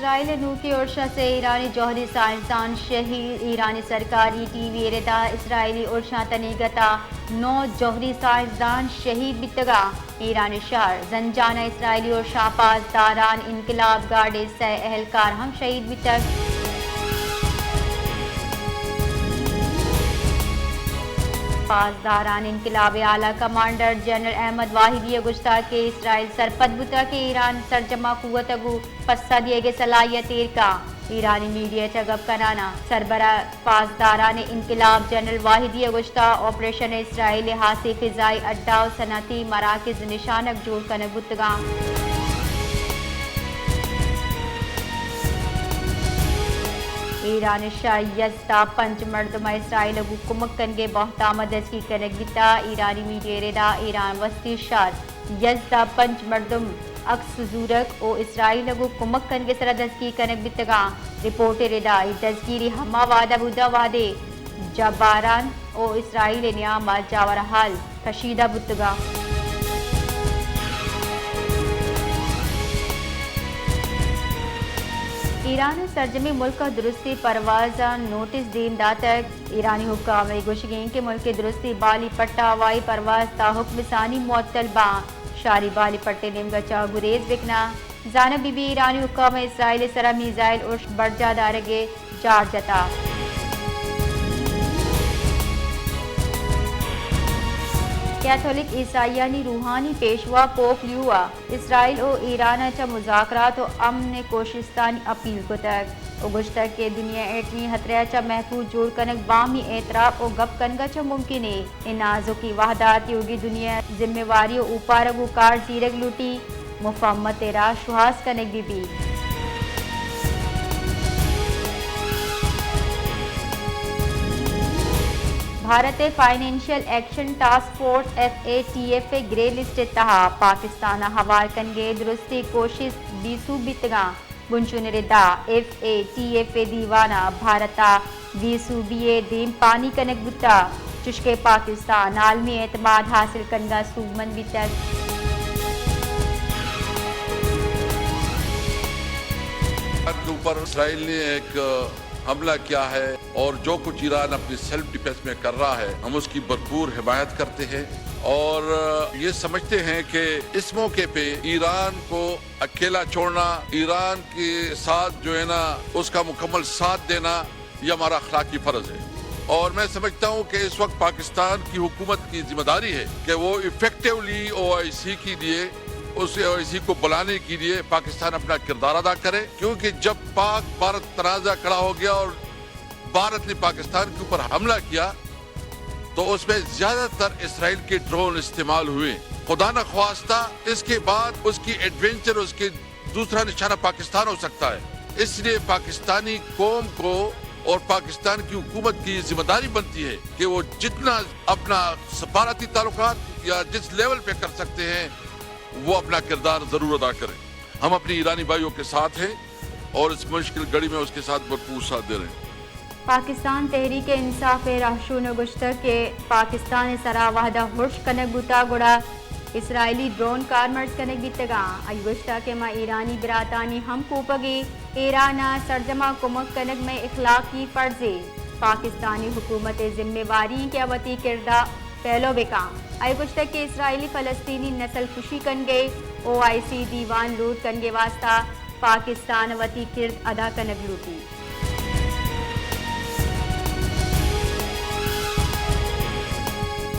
اسرائیل ءِ نوکیں ارش ءَ سے ایرانی جوہری سائنسدان شہید۔ ایرانی سرکاری ٹی وی ءِ ردا اسرائیلی ارشاں تنیگت ءَ نو جوہری سائنسدان شہید بیتگ ءَ۔ ایرانی شہر زنجان ءَ اسرائیلی ارشاں پاسداران انقلاب گارڈ ءِ سئے اہلکار ہم شہید بیتگ۔ پاسداران انقلاب ءِ اعلی کمانڈر جنرل احمد واحدی ءَ گوشتگ کہ اسرائیل سرپد بوتگ کہ ایران سرجم ءَ قوت ءَ گوں پسہ دیگ ءِ صلاحیت ایر کن۔ ایرانی میڈیا ءَ چہ گپ کنان ءَ سربراہ پاسداران انقلاب جنرل واحدی ءَ گوشتگ، آپریشن ءَ اسرائیل ءِ ہاسیں فضائی اڈہ ءُ صنعتی مراکز نشانگ جوڑ کنگ بوتگ انت۔ ایران ءِ شہ یزد ءَ پنچ مردم ءَ اسرائیل ءَ گوں کمک کنگ ءِ بہتام ءَ دزگیر کنگ بیتگ۔ ایرانی میڈیا ءِ ردا ایران ءِ وسطی شہر یزد ءَ پنچ مردم عکس زورگ ءُ اسرائیل ءَ گوں کمک کنگ ءِ سرا دزگیر کنگ بیتگ انت۔ رپورٹ ءِ ردا اے دزگیری ہما وہد ءَ بوتگ وہدے جباران ءُ اسرائیل ءِ نیام ءَ جاور حال کشیدہ بوتگ انت۔ ایران ءَ سرجمیں ملک ءَ درستیں پروازاں نوٹس دیم داتگ۔ ایرانی حکام ءِ گوشگ انت کہ ملک ءِ درستیں بالی پٹ ءَ ہوائی پرواز تا حکم ثانی معطل باں۔ شاری بالی پٹ ءِ نیمگ ءَ چہ گریز بکناں۔ زانگ بہ بی ایرانی حکام ءَ اسرائیل ءِ سرا میزائل ارش برجاہ دارگ ءِ جار جتگ۔ کیتھولک عیسائیانی روحانی پیشوا پوپ لیو ءَ اسرائیل ءُ ایران ءَ چہ مذاکرات ءُ امن ءِ کوشستانی اپیل کتگ ءُ گوشتگ کہ دنیا ءَ ایٹمی ہترہ ءَ چہ محفوظ جوڑ کنگ بامی اعتراف ءُ گپ کنگ ءَ چہ ممکن انت۔ اے نازکیں وہد ءَ تیوگیں دنیا ءِ ذمہ واری ءُ اوپار ءَ گوں کار زیرگ لوٹی، مفاہمت ءِ راہ شوہاز کنگ بہ بیت۔ بھارت ءِ financial action task force, F A T F, ءِ گرے لسٹ ءِ تہا پاکستان ءَ ہوار کنگ ءِ درستیں کوشست بے سوب بیتگ انت۔ بنشون ءِ ردا ایف اے ٹی ایف ءِ دیوان ءَ بھارت ءَ بے سوبی ءِ دیم پانی کنگ بوتگ، چشکہ پاکستان عالمی اعتماد حاصل کنگ ءَ سوبمند بیتگ۔ کے اوپر اسرائیل نے ایک حملہ کیا ہے اور جو کچھ ایران اپنی سیلف ڈیفنس میں کر رہا ہے، ہم اس کی بھرپور حمایت کرتے ہیں اور یہ سمجھتے ہیں کہ اس موقع پہ ایران کو اکیلا چھوڑنا، ایران کے ساتھ جو ہے نا، اس کا مکمل ساتھ دینا، یہ ہمارا اخلاقی فرض ہے۔ اور میں سمجھتا ہوں کہ اس وقت پاکستان کی حکومت کی ذمہ داری ہے کہ وہ افیکٹولی او آئی سی کے لیے، اس او آئی سی کو بلانے کے لیے پاکستان اپنا کردار ادا کرے، کیونکہ جب پاک بھارت تنازعہ کھڑا ہو گیا اور بھارت نے پاکستان کے اوپر حملہ کیا، تو اس میں زیادہ تر اسرائیل کے ڈرون استعمال ہوئے۔ خدا نخواستہ اس کے بعد اس کی ایڈونچر، اس کے دوسرا نشانہ پاکستان ہو سکتا ہے۔ اس لیے پاکستانی قوم کو اور پاکستان کی حکومت کی یہ ذمہ داری بنتی ہے کہ وہ جتنا اپنا سفارتی تعلقات یا جس لیول پہ کر سکتے ہیں، وہ اپنا کردار ضرور ادا کریں۔ ہم اپنے ایرانی بھائیوں کے ساتھ ہیں اور اس مشکل گھڑی میں اس کے ساتھ بھرپور ساتھ دے رہے ہیں۔ پاکستان تحریک انصاف ءِ رہشون ءَ گوشتگ کہ پاکستان ءِ سرا وہدے ہرش کنگ بوتگ گڑا اسرائیلی ڈرون کارمرز کنگ بیتگ انت۔ آئی گوشتگ کہ ما ایرانی براتانی ہم کوپگ ایں، ایران ءَ سرجم ءَ کمک کنگ مئے اخلاقی فرضے۔ پاکستانی حکومت ءِ ذمہ واری انت کہ آ وتی کرد ءَ پیلو بہ کن۔ آئی گوشتگ کہ اسرائیلی فلسطینی نسل کشی کنگ ءِ او آئی سی دیوان لوٹ کنگ ءِ واستہ پاکستان ءَ وتی کرد ادا کنگ لوٹیت۔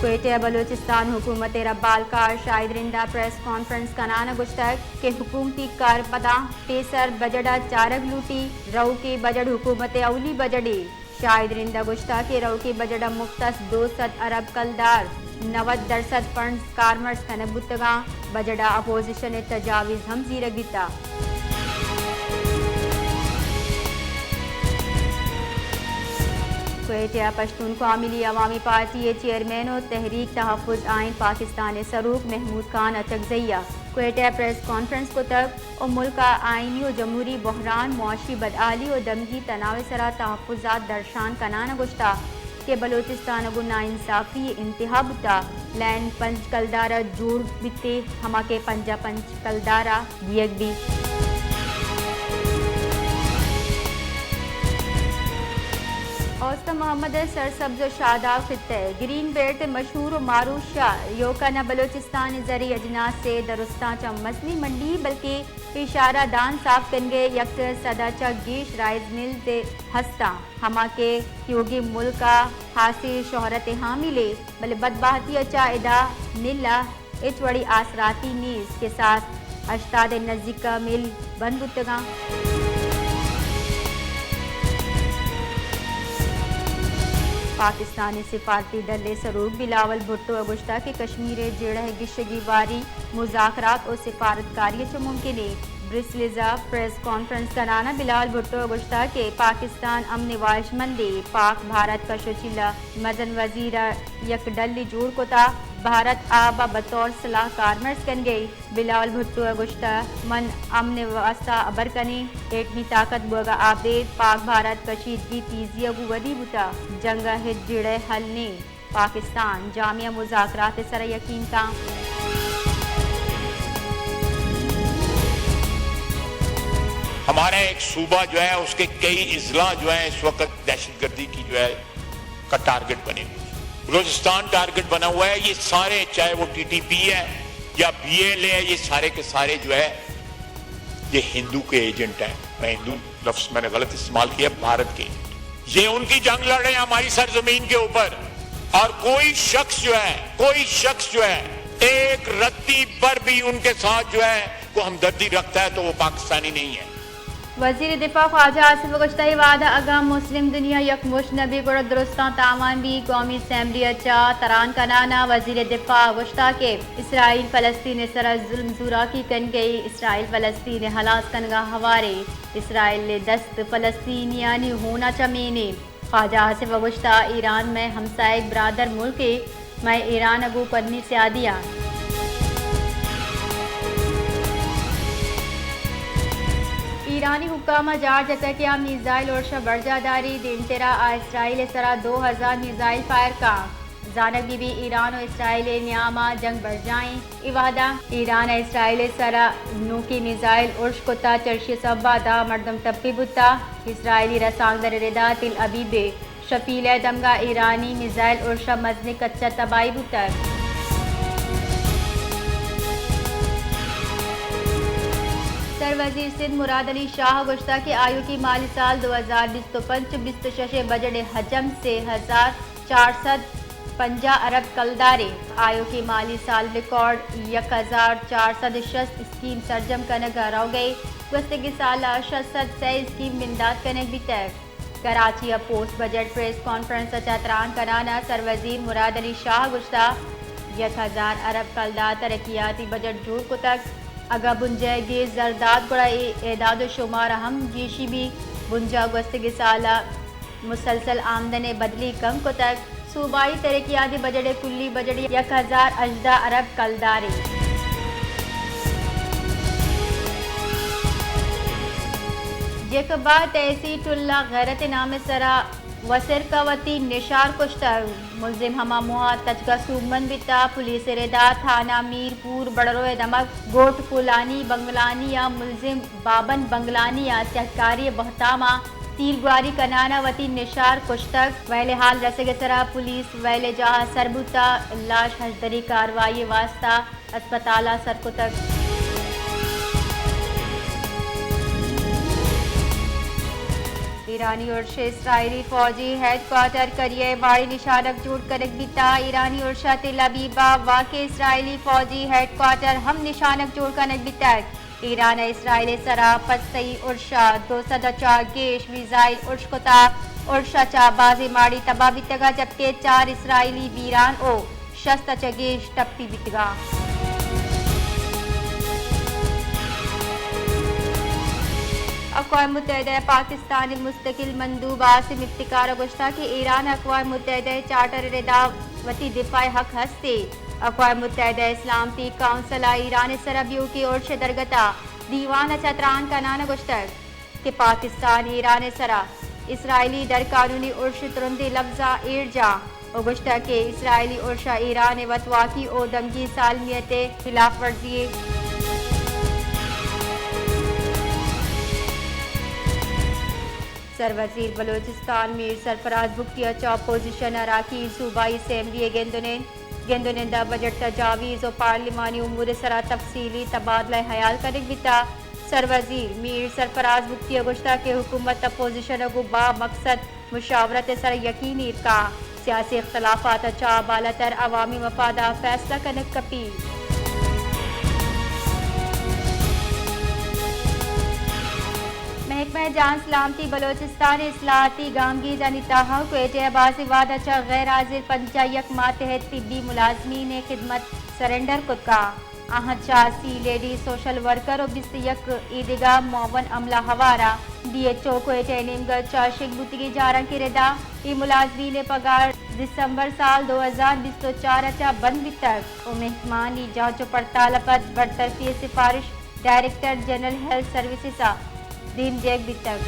کوئٹہ ءَ بلوچستان حکومت ءِ ربالکار شاہد رند ءَ پریس کانفرنس کنان ءَ گوشتگ کہ حکومتی کارمرداں پیسر بجٹ ءَ چارگ لوٹیت، روکیں بجٹ حکومت ءِ اولی بجٹے۔ شاہد رند ءَ گوشتگ کہ روکیں بجٹ ءَ مختص دو سد ارب کلدار، نود درسد فنڈز کارمرز کنگ بوتگ انت، بجٹ ءَ اپوزیشن ءِ تجاویز ہم زیرگ بیتگ۔ کوئٹہ ءَ پشتون قومی لیگ عوامی پارٹی ءِ چیئرمین ءُ تحریک تحفظ آئین پاکستان ءِ سروک محمود خان اچکزئی ءَ کوئٹہ ءَ پریس کانفرنس کتگ ءُ ملک ءَ آئینی ءُ جمہوری بحران، معاشی بدحالی ءُ دمگی تناو ءِ سرا تحفظات درشان کنان ءَ گوشتگ کہ بلوچستان ءَ گوں ناانصافی ءِ انتہا بوتگ، لین پنچ کلدار ءَ جوڑ بیت ءُ ہما کہ پنجاہ پنچ کلدار ءَ دیگ بیت۔ دوست محمد ءِ سرسبز ءُ شاداب خطہ ءِ گرین بیلٹ ءِ مشہور ءُ معروف شہر یوکا نہ بلوچستان ءِ زرعی اجناس ءِ درستاں چہ مزنیں منڈی بلکیں پیشارہ دان صاف کنگ ءِ یک سد ءَ چہ گیش رائس ملز ءِ ہستاں، ہما کہ تیوگیں ملک ءَ ہاسیں شہرت ءِ حامل ایں، بلے بدبہتی ءَ چہ ادا مل ءَ ہچ وڑیں آسراتی نیست کہ ساعت ہشتاد ءِ نزیک ءَ مل بند بوتگاں۔ پاکستان ءِ سفارتی ڈل ءِ سروک بلاول بھٹو ءَ گوشتگ کہ کشمیر ءِ جیڑہ ءِ گیشگی واری مذاکرات ءُ سفارتکاری ءَ چہ ممکن ایں۔ برسلز ءَ پریس کانفرنس کنان ءَ بلاول بھٹو ءَ گوشتگ کہ پاکستان امن ءِ واہشمندے، پاک بھارت کش ءُ چیل ءِ مزن وزیر ءَ یک ڈلے جوڑ کتگ، بھارت آ بہ بطور سلاہ کار مرز کنگ ءَ ایں۔ بلاول بھٹو ءَ گوشتگ، من امن ءِ واستہ ہبر کنیں، ایٹمی طاقت بوگ ءَ ابید پاک بھارت کشیدگی تیزی ءَ گوں ودی بوتگ، جنگ ءِ ہچ جیڑہ ءِ حل نیں، پاکستان جامع مذاکرات ءِ سر ءَ یقین کن۔ ہمارا ایک صوبہ جو ہے، اس کے کئی اضلاع جو ہیں، اس وقت دہشت گردی کی جو ہے، کا ٹارگٹ بنے ہوئے ہیں۔ بلوچستان ٹارگٹ بنا ہوا ہے، یہ سارے، چاہے وہ ٹی ٹی پی ہے یا بی ایل اے ہے، یہ سارے کے سارے جو ہے، یہ ہندو کے ایجنٹ ہیں۔ میں ہندو لفظ میں نے غلط استعمال کیا، بھارت کے ایجنٹ۔ یہ ان کی جنگ لڑ رہے ہیں ہماری سرزمین کے اوپر، اور کوئی شخص جو ہے، کوئی شخص جو ہے، ایک رتی پر بھی ان کے ساتھ جو ہے، وہ ہمدردی رکھتا ہے تو وہ پاکستانی نہیں ہے۔ وزیر دفاع خواجہ آصف ءَ گوشتگ، اے وہد ءَ اگاں مسلم دنیا یکمشت نہ بیت گڑا درستاں تاوان بیت۔ قومی اسمبلی ءَ چہ تران کنان ءَ وزیر دفاع ءَ گوشتگ کہ اسرائیل فلسطین ءِ سرا ظلم زوراکی کنگ ءَ، اسرائیل فلسطین ءِ ہلاس کنگ ءَ ہوار ایں، اسرائیل ءِ دست فلسطینیانی ہون ءَ چمین ایں۔ خواجہ آصف ءَ گوشتگ، ایران مئے ہمساہگ برادر ملکے، مئے ایران ءَ گوں کنی سیادی اَنت۔ ایرانی حکام ءَ جار جتگ کہ آ میزائل ارش ءَ برجاہ داریت، دیمتر ءَ آ اسرائیل ءِ سرا دو ہزار میزائل فائر کنت۔ زانگ بہ بیت ایران ءُ اسرائیل ءِ نیام ءَ جنگ برجاہ ایں۔ اے وہد ءَ ایران ءَ اسرائیل ءِ سرا نوکیں میزائل ارش کتگ، چرشی ءِ سبب ءَ دہ مردم ٹپی بوتگ۔ اسرائیلی رسانکدر ءِ ردا تل ابیب ءِ شفیلہ ءِ دمگ ءَ ایرانی میزائل ارش ءَ مزنیں کچ ءِ تباہی بوتگ۔ سر وزیر سندھ مراد علی شاہ ءَ گوشتگ کہ آیوکیں مالی سال دو ہزار بیست ءُ پنچ بیست ءُ شش ءِ بجٹ ءِ حجم سے ہزار چار سد پنجاہ ارب کلدار ایں۔ آیوکیں مالی سال ءِ ریکارڈ یک ہزار چار سد ءُ شست اسکیم سرجم کنگ ءَ روگ ءَ ایں۔ گوستگیں سال ءَ شش سد سے اسکیم بندات کنگ بیتگ۔ کراچی ءَ پوسٹ بجٹ پریس کانفرنس ءَ چہ تران کنان ءَ سر وزیر مراد علی شاہ ءَ گوشتگ، یک ہزار ارب کلدار ترقیاتی بجٹ جوڑ کتگ۔ اگاں بنجاہ ءَ گیش زر دات گڑا اے اعداد ءُ شمار ءَ ہم گیشی بیت۔ بنجاہ ءَ گوستگیں سال ءَ مسلسل آمدن ءِ بدلی کم کتگ۔ صوبائی ترقیاتی بجٹ ءِ کلی بجٹ یک ہزار ہژدہ ارب کلدار ایں۔ جیکب ءَ تحصیل ٹلہ غیرت ءِ نام ءِ سرا وسرک ءَ وتی نشار کشتگ۔ ملزم ہما موہ ءَ تچگ ءَ سوبمند بیتگ۔ پولیس ءِ ردا تھانہ میر پور بڑرو ءِ دمگ گوٹ کولانی بنگلانی ءَ ملزم بابن بنگلانی ءَ سیاہکاری ءِ بہتام ءَ تیرگواری کنان ءَ وتی نشار کشتگ۔ ویل ءِ حال رسگ ءِ سرا پولیس ویل ءِ جاہ ءَ سر بوتگ، لاش ہژدری کاروائی ءِ واستہ ہسپتال ءَ سر کتگ۔ ایرانی ارش ءِ اسرائیلی فوجی ہیڈ کوارٹر کری ءِ باڑی نشانگ جوڑ کنگ بیتگ۔ ایرانی ارش ءَ تل ابیب ءَ واقع اسرائیلی فوجی ہیڈ کوارٹر ہم نشانگ جوڑ کنگ بیتگ۔ ایران ءَ اسرائیل ءِ سرا پسئی ارش ءَ دو سد ءَ چہ گیش میزائل ارش کتگ۔ ارش ءَ چہ بازیں ماڑی تباہ بیتگ ءَ، جبکہ چار اسرائیلی بیران ءُ شست ءَ چہ گیش ٹپی بیتگ ءَ۔ اقوام متحدہ ءِ پاکستان ءِ مستقل مندوب عاصم افتخار ءَ گوشتگ کہ ایران ءَ اقوام متحدہ ءِ چارٹر ءِ ردا وتی دفاع ءِ حق ہست ایں۔ اقوام متحدہ ءِ سلامتی کونسل ءَ ایران ءِ سرا بیوکیں ارش ءِ درگت ءَ دیوان ءَ چہ تران کنان ءَ گوشتگ کہ پاکستان ایران ءِ سرا اسرائیلی درقانونی ارش ءَ ترندیں لبزاں ایر جاں ءُ گوشتگ کہ اسرائیلی ارش ءَ ایران ءِ وتواکی ءُ دمگی سالمیت ءِ ہلاپ ورزی ایں۔ سروزیر بلوچستان میر سرفراز بگٹی ءَ چہ اپوزیشن اراکین صوبائی اسمبلی ءِ گند ءُ نند، گند ءُ نند ءَ بجٹ تجاویز ءُ پارلیمانی امور ءِ سرا تفصیلی تبادلہ ہیال کنگ بیتا۔ سروزیر میر سرفراز بگٹی ءَ گوشتا کہ حکومت اپوزیشن ءَ گوں با مقصد مشاورت ءِ سرا یقین ایر کاں، سیاسی اختلافات ءَ چہ بالاتر عوامی مفاد ءَ فیصلہ کنگ کپی۔ محکمہ جان سلامتی بلوچستان ءِ اصلاحاتی گامگیجانی تہا کوئٹہ ءَ بازیں وہد ءَ چہ غیر حاضر پنجاہ یک ماتحت طبی ملازمین ءِ خدمت سرنڈر کت کاں۔ آہاں چہ سی لیڈی سوشل ورکر ءُ بیست یک ایدگہ معاون عملہ ہوار ءَ ڈی ایچ او کوئٹہ ءِ نیمگ ءَ چہ شنگ بوتگیں جاراں کہ ردا اے ملازمین ءِ پگار دسمبر سال دو ہزار بیست ءُ چار ءَ چہ بند بیتگ ءُ مہمانی جانچ ءُ پڑتال ءَ پد برطرفی ءِ سفارش ڈائریکٹر جنرل ہیلتھ سروسز ءَ دیم دیگ بیتگ۔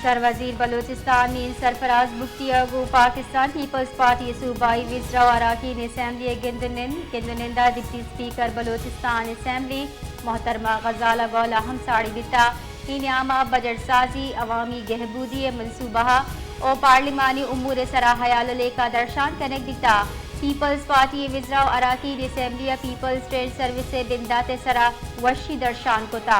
سروزیر بلوچستان میر سرفراز بگٹی ءَ گوں پاکستان پیپلز پارٹی ءِ صوبائی وزرا ءُ اراکین اسمبلی ءِ گند ءُ نند، گند ءُ نند ءَ ڈپٹی اسپیکر بلوچستان اسمبلی محترمہ غزالہ گولا ہم ساڑی بیتا۔ اے نیام ءَ بجٹ سازی، عوامی گہبودی ءِ منصوبہ ءُ پارلیمانی امور ءِ سرا ہیال ءُ لیکہ درشان کنگ بیتا۔ پیپلز پارٹی ءِ وزرا ءُ اراکین اسمبلی ءَ پیپلز ٹریڈ سروس ءِ بندات ءِ سرا وشی درشان کتا۔